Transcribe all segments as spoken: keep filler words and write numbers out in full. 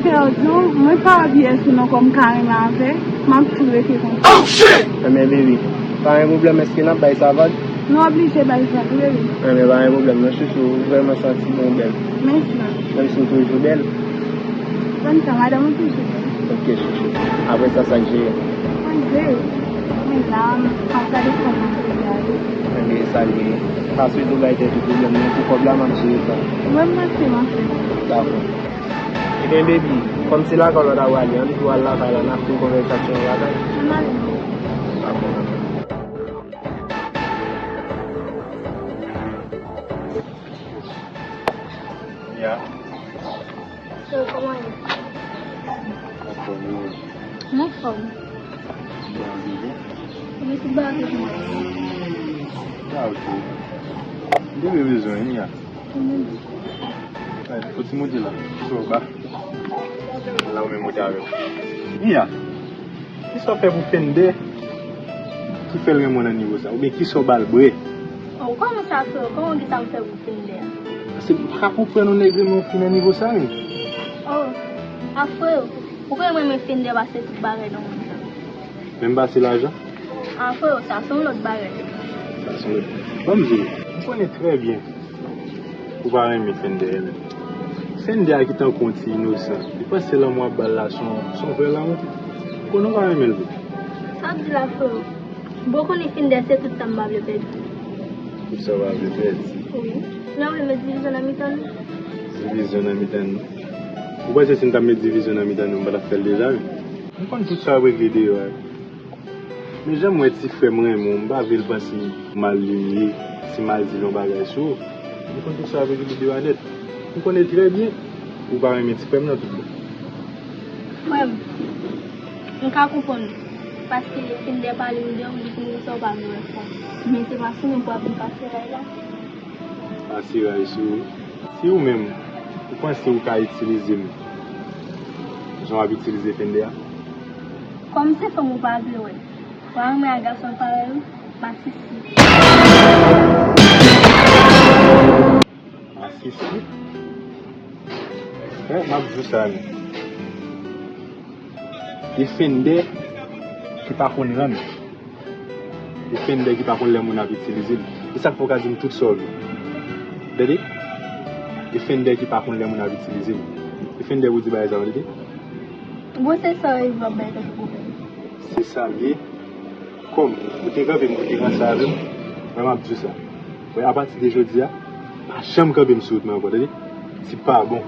Yo, di w, mwen pa abiyè sou non kòm ka renmen avè, m ap tou rete konsa. Enben, baby, pa gen pwoblèm, èske n ap bay sa vag? Nou oblije bay vag, wi, baby. Enben, pa gen pwoblèm, non, chouchou, ou vrèman santi bon, bèl. Mèsi, mami. Menm si w toujou bèl. Konn sa, madanm ou toujou bèl. Ok, chouchou. Apre sa, sa k jere? Mwen jere. Mwen la, m ap gade kòb mwen pou gade. Enben, sa l ye. Pa swete w bay tèt ou pwoblèm, non, pou kòb la, m ap jere sa. Mwen, m ap fè, m ap fè. Dakò. Ebyen, baby, kòm se lakay w ta prale, ann tou al lakay la, n a fin konvèsasyon an lakay. Ann ale. Dakò. Ya. So, kòman ye? Anfòm, wi. Mwen anfòm. Bon, bebe. Mwen tout bagay pou mwen. Bravo. M te bezwen, ya. Ay, fò ti monte la. Fò ba. La, ou menm monte avè m. Iya. Kisa w fè pou Fendè ki fè l renmen w nan nivo sa? Oubyen kisa w ba l bre? Oh, kòman sa, frè? Kòman w gen sa m fè pou Fendè a? Paske m pa ka konprann yon nèg renmen yon fi nan nivo sa, menm. Oh, a frè, ou konn mwen renmen Fendè pase tout bagay nan mond lan. Menm pase lajan? A frè, sa se yon lòt bagay. Sa se yon lòt bagay. Ban m di w, m konnen trè byen. Ou pa renmen Fendè, menm. Fendè a ki tankou yon ti inosan. Li panse lanmou w ap ba l la se yon, se yon vrè lanmou. Ou konnen w pa renmen l vre. Sa w ap di la, frè? Bon, konnen Fendè se tout sa m pa vle pèdi. Tout sa w pa vle pèdi? Wi. Jan w vle met divizyon nan mitan nou? Divizyon nan mitan nou? Ou panse si m t ap met divizyon nan mitan nou, m pa t ap fè l deja, menm? M konn tout sa w ap regle deyò a. Men jan m wè ti frè m renmen w, m pa vle l panse mal li m ye, si m al di l yon bagay sou ou. M konn tout sa w ap regle deyò a nèt. M konnen trè byen ou pa renmen ti frè m nan tout bon. Frè m, m ka konprann ou, paske Fendè pale m de ou, li di m konsa ou pa vle wè frè m. Men se pa sou mwen pou w ap vin pase ray la. Pase ray sou ou. Si ou menm, ou panse ou ka itilize m jan w ap itilize Fendè a? Kòm se fanm ou pa vle wè, w a renmen ak gason parèy ou, masisi. Masisi? Frè, m ap di w sa menm. E Fendè ki pa konn rann. E Fendè ki pa konn lè moun ap itilize l. E sa k fè w ka di m tout sa w vle. Tande? E Fendè ki pa konn lè moun ap itilize l. E Fendè pou di bagay sa yo, tande? Bon, se sa w ap bay tèt ou pwoblèm. Se sa m ye. Kòm ou te kanpe m, ou te ranse avè m, mwen m ap di w sa. Wè, apati de jodi a, pa janm kanpe m sou wout mwen ankò, tande? Tip pa bon.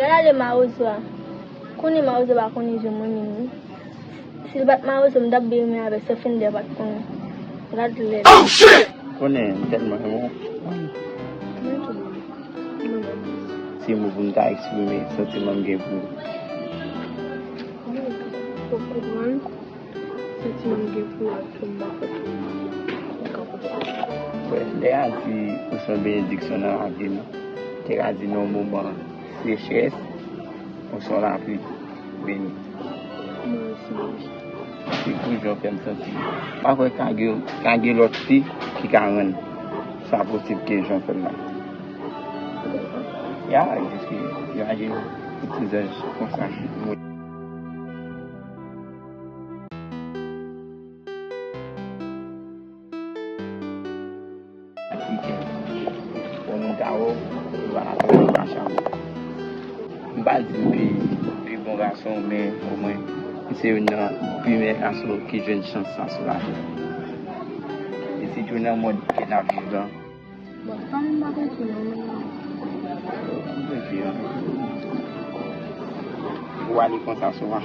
Gad ale mawozo a. Konnen mawozo pa konnen jwenn mwen menm wi. Si l pa t mawozo, m t ap byen renmen avè l san Fendè pa t konnen. Gad lèd. Konnen m tèlman renmen w. Mwen tou menm. Mwen menm. Se mo pou m ta eksprime santiman m gen pou ou. Mwen menm, ou konprann? Santiman m gen pou ou ap fè m pa fè pou ou. Ou ka konprann. Wè, lè a di ou se yon benediksyon nan lavi m, te ka di nan yon moman sechrès, ou se yon lapli beni. Mwen osi, baby. Se pou jan w fè m santi. M pa kwè ka gen, ka gen lòt fi ki ka rann sa posib ke jan w fè m la. Ya, jis ke imajine yon ti zanj konsa. Afriken. Bon, moun ta wè w, yo pa, yo pa chanm. M pa di m pi, pi bon gason, men omwen, m se youn nan pi meyè gason ki jwenn chans sa sou latè. E sitou nan mond ke n ap viv lan. Bon, fanm m pa konn ki non, men. M konn fi an. Ou ale konsa souvan.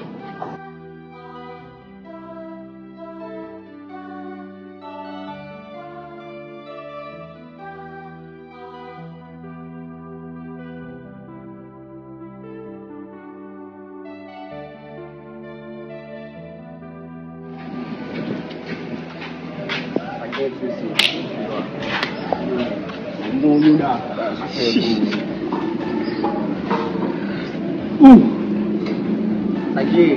Bon, Yoda. Ou. Sa k ye?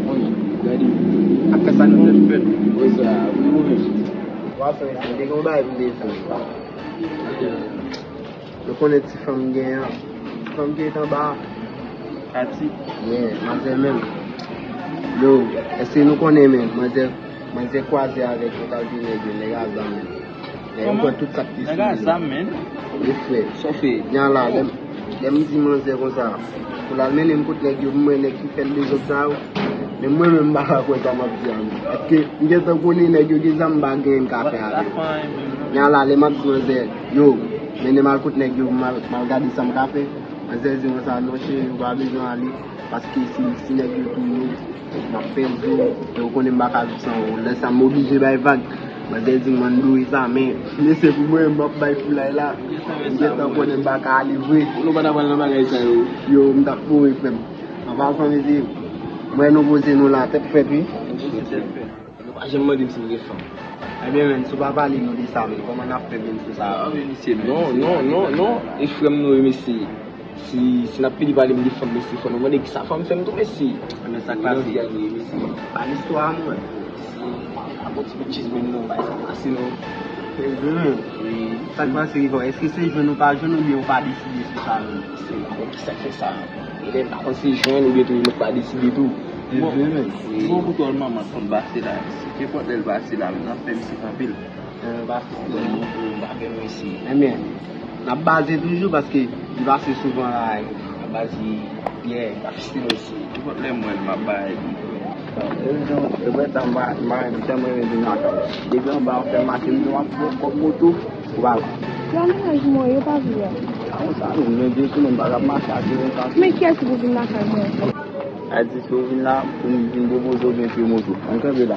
Wi, gade. Apre sa, nou te fèt. Wi, sa, wi, wi. Wa san, m te gen yon bagay pou m te di w. Nou konnen ti fanm m gen an. Ti fanm ki ret anba a. Kati. Yeah, manzè menm. Yo, èske nou konnen men, manzè, manzè kwaze avèk yon kalite nèg yo, nèg a zam menm. Nèg yo pran tout sa k te sou li. Nèg a zam, men. Wi, frè. Sa w fè? Jan la, lè m, lè m di manzè konsa, pou l al mennen m kot nèg yo, pou m wè nèg ki fè l dezòd sa yo. Men mwen menm, m pa ka kwè sa m ap di a, non. Paske m gentan konnen nèg yo gen zam, m pa gen anyen m ka fè avè yo. Jan la, lè m ap di manzè, yo, mennen m al kot nèg yo, m al, m al gade sa m ka fè. Manzè di konsa, non, cheri, ou pa bezwen ale. Paske si, si nèg yo touye w, m ap pèdi w, e ou konnen m pa ka viv san ou. Lè sa a, m oblije bay vag. Manzè di m ann dwe sa, men, mesye, pou mwen, m ap bay foulay la. M gentan konnen m pa ka ale vre. Ou pa ta pral nan bagay sa yo. Yo, m t ap mouri, frè m. An pasan, mesye, mwen nou poze nou la, tèt frèt, wi. Nou pa janm mande m si m gen fanm. Ebyen, men, si w pa pale nou de sa, men, kòman n ap fè vin sou sa? Non, non, non, non. E frè m nou ye, mesye. Si, si n ap pede pale m de fanm, mesye, fò nou mande kisa fanm fè m tou, mesye. Men sa k pase? Mesye, pa listwa a, mwen. Mesye, pa, pa bon ti bout chiz menm non, bay sa pase non. Wi. Sa k pase, Rivan? Èske se jwenn ou pa jwenn oubyen ou pa deside sou sa menm? Mesye, m pa konn kisa k fè sa. E lè m pa konn se jwenn oubyen tou, mwen pa deside tou. Bon, bon, pou tòl manman konn pase la, mesye. Nenpòt lè l pase la, n ap fè misye anpil. Ebyen, n ap baze toujou paske li pase souvan la, n ap baze, yeah, n ap fè misye. Nenpòt lè m wè l, m ap bay li. E vre, e vre, sa m pa, m pa tèlman renmen vin lakay ou. Depi anba, w fè mache, m di w ap pran kòb moto, ou pa la. Sa mennaj mwen yo pa vle a. A, ou sa, nou, men de sou nou, m pa ka mache ak yo konsa. Men kiyès ki pou vin lakay mwen? A di, si w vin la, pou m vin pwopoze w vin pye moto. Ann kanpe la.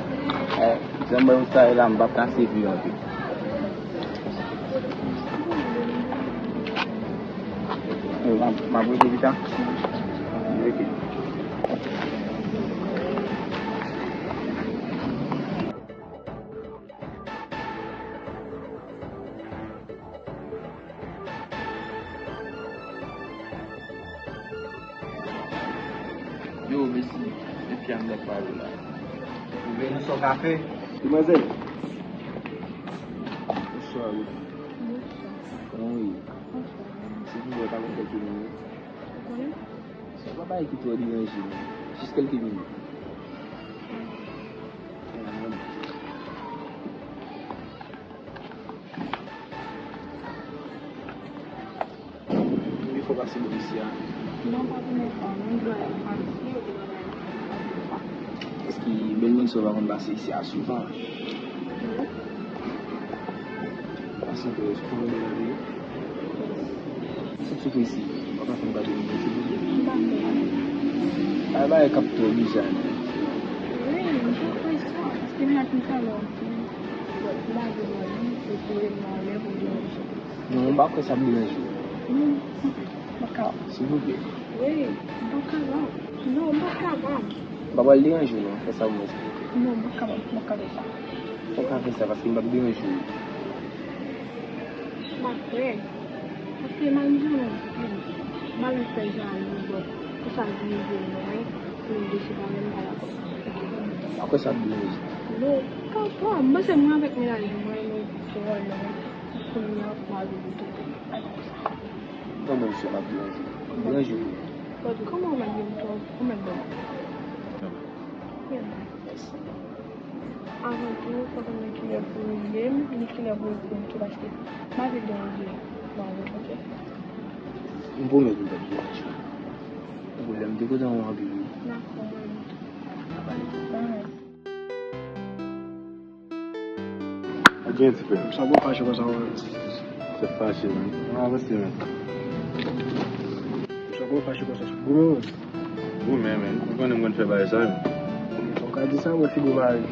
Eh, jan m wè yon style la, m p ap ka sezi anpil. Eh, m ap, m ap rete pita. Ok. Yo, mesye, men fi a m t ap pale la. Ou vle nou sa w ka fè? Demwazèl. Bonswa, wi. Bonswa. Kòman w ye? Anfòm. Se pou mwen, pa konn kèlke minit. Ou konnen? Se pa bagay ki twò deranje, non. Jis kèlke minit. Konbyen fwa w pase bò isi a? Non, pa konbyen fwa, menm lè w pase, ou te konn al pase fwa. Èske bèl moun sa yo pa konn pase isi a souvan? Non. Pase anpil, èske w konn bèl anpil? Sa k sou fè isi? Ou pa ka fè m gade moun yo, silvouplè? M pa fè. Ay, bagay k ap twò bizarre. Wi, m pa kwè sa, paske m ap talè w. Lage mwen, epi w ret nan anlè pou deranje. Non, m pa kwè sa ap deranje w. Non, m pa ka. Silvouplè. Wi, m pa ka la. Non, m pa ka la. M pa pral deranje w, non. Fè sa pou mwen, silvouplè. Non, m pa ka, m pa ka fè sa. Fò w ka fè sa, paske m p ap deranje w. M pa kwè. Paske m al jwenn yon fi, m al fè jan nou bò. Pou sa vin rive mwen, pou nou deside mwen, m pa dakò. M pa kwè sa ap deranje w. Non, m pa kwè. M panse mwen avèk mennaj mwen, nou twò lwen. Kounye a, m a vin tounen. Bon, bon, se m ap deranje w. Deranje w. But kòman w mèt gen twò, ou mèt ban m? Mèsi. Avan tou, fò konnen kilè pou rele m, ni kilè pou reponn tou, paske m pa vle deranje w, ok? M pwomèt m p ap deranje w. Ou lè m te kontan w anpil, wi. Dakò, mwen menm tou. Bye. Adyen ti frè. Sa pral fache konsa, wè. Se fache, men. Mwen avanse, men. Sa pral fache konsa, se goumen, wè. Goumen, men. Ou konnen m konn fè bagay sa, men. Ou ka di sa, mwen, se goumen.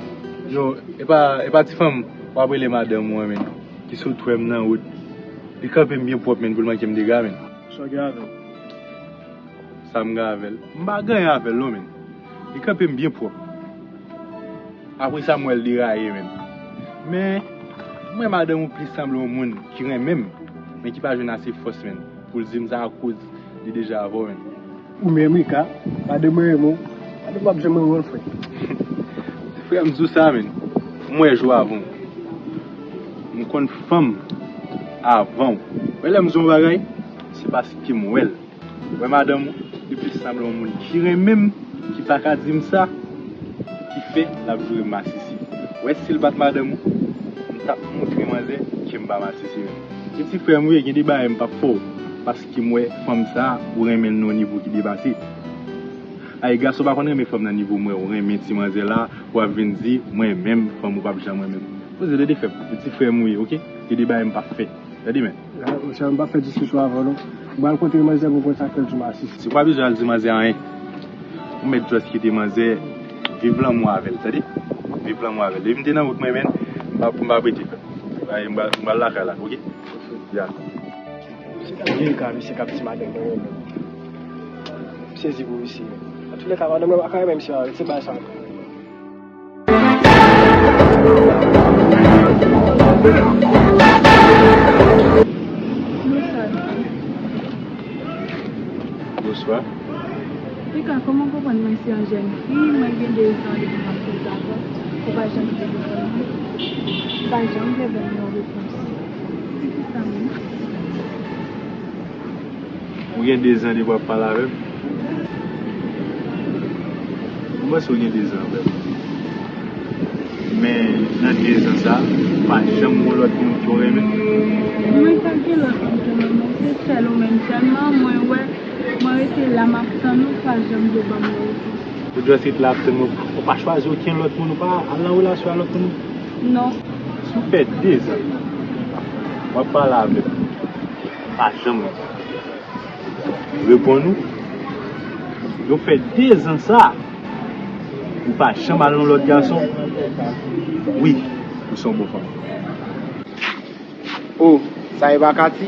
Non, e pa, e pa ti fanm w ap rele madanm ou an, men. Ki sot wè m nan wout. Li kanpe m byen pwòp, men, pou l manke m dega, men. Sa w gen avè l? Sa m gen avè l? M pa gen anyen avè l non, men. Li kanpe m byen pwòp. Apre sa, m wè l deraye, men. Men, m wè madanm ou plis sanble yon moun ki renmen m, men ki pa jwenn ase fòs, men, pou l di m sa akoz li deja avè w, men. Ou menm, Rika, madanm mwen renmen w. Madanm mwen ap janm renmen w, frè. Frè m, di w sa, men. M wè jou avan w. M konn fanm avan w. Wè lè m di w yon bagay, se paske m wè l. Wè madanm ou, li plis sanble yon moun ki renmen m, ki pa ka di m sa, ki fè l ap joure masisi. Wè si l pa t madanm ou, m t ap montre manzè ke m pa masisi menm. Piti frè m ou ye, gen de bagay m p ap fè w, paske m wè fanm sa a, ou renmen l nan yon nivo ki depase. Ay, gason pa konn renmen fanm nan nivo m wè ou renmen ti manzè la, w ap vin di, mwen menm, fanm ou p ap janm renmen m. Poze tande frè m, piti frè m ou ye, oke? Gen de bagay m p ap fè. Tande men. Monchè, m p ap fè diskisyon avè w non. M pral kontre manzè pou konn sa k fè l di masisi. Si w pa bezwen al di manzè anyen. Ou mèt just kite manzè viv lanmou avè l, tande? Viv lanmou avè l. Depi m te nan wout mwen menm, m pa, m pa ap rete frè m. M pral, m pral lakay la, oke? Ya. Se pou vye ka, misye k ap di madanm mwen renmen m. M sezi pou misye. Antoulèka, madanm mwen pa ka renmen misye avè l, se bagay sa. Bonswa. Pika, kòman w konprann mwen se yon jèn fi, mwen gen de zan depi m ap fè zafè, ou pa janm vle reponn mwen, ou pa janm vle ban m yon repons. Se kisa menm? Ou gen de zan depi w ap pale avè m? Mwen panse w gen de zan avè m. Men nan de zan sa, ou pa janm gen lòt moun ke w renmen? Mwen pa gen lòt moun ke m renmen, se sèl ou menm sèlman. Mwen wè, mwen rete la, m ap tann ou, ou pa janm vle ban m yon repons. Ou just ret la ap tann mwen, ou pa chwazi okenn lòt moun, ou pa al nan relasyon ak lòt moun? Non. Si w fè de zan, w ap pale avè m, ou pa janm reponn ou. Yo fè de zan sa, ou pa janm al nan lòt gason. Wi, ou se yon bon fanm. Oh, sa e pa Katy?